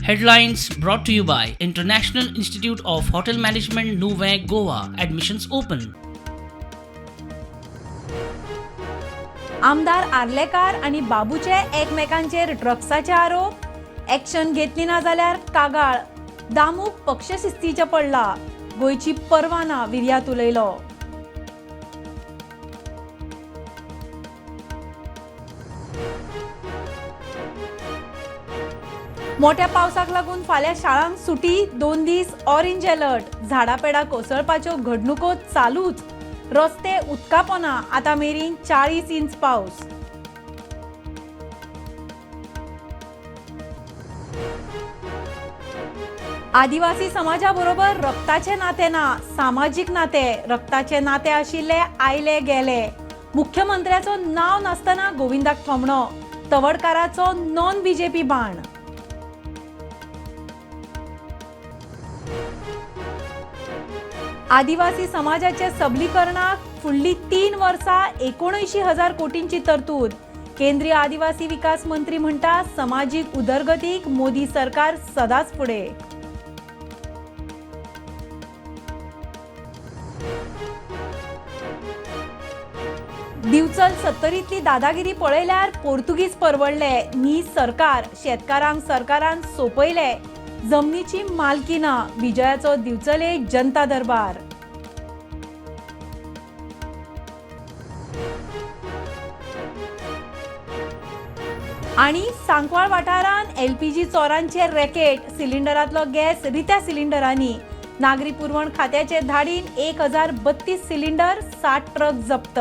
Headlines brought to you by International Institute of Hotel Management, Nuvem, Goa. Admissions open. आमदार आर्लेकार आनी बाबूचे एकमेकांचेर ड्रग्साचे आरोप. Action घेतली ना जाल्यार कागाळ. दामूक पक्षशिस्तीचें पडला. गोंयची पर्वा ना विर्यात उलयलो. मोठ्या पावसाक लागून फाल्यां शाळांक सुटी. 2 दीस ऑरेंज अलर्ट. झाडां पेडां कोसळपाच्यो घडणुको चालूच. रस्ते उदकापोना. आतां मेरेन 40 इंच पावस. आदिवासी समाजा बरोबर रक्ताचे नाते ना, सामाजीक नाते. रक्ताचे नाते आशिल्ले आयले गेले. मुख्यमंत्र्याचो नांव नासतना गोविंदाक थोमणो. तवडकाराचो नॉन बीजेपी बाण. आदिवासी समाजाचे सबलीकरणाक फुडली 3 वर्सां 79,000 कोटींची तरतूद. केंद्रीय आदिवासी विकास मंत्री म्हणटा समाजीक उदरगतीक मोदी सरकार सदांच फुडें. दिवचल सत्तरींतली दादागिरी पळयल्यार पोर्तुगीज परवडले. न्ही सरकार शेतकारांक सरकारान सोंपयले. जमनीची मालकी ना. विजयाचो दिवचले जनता दरबार. आनी सांकवाळ वाठारांत एलपीजी चोरांचे रॅकेट. सिलिंडरांतलो गॅस रित्या सिलिंडरांनी. नागरी पुरवण खात्याचे धाडीन 1032 सिलिंडर 60 ट्रक जप्त.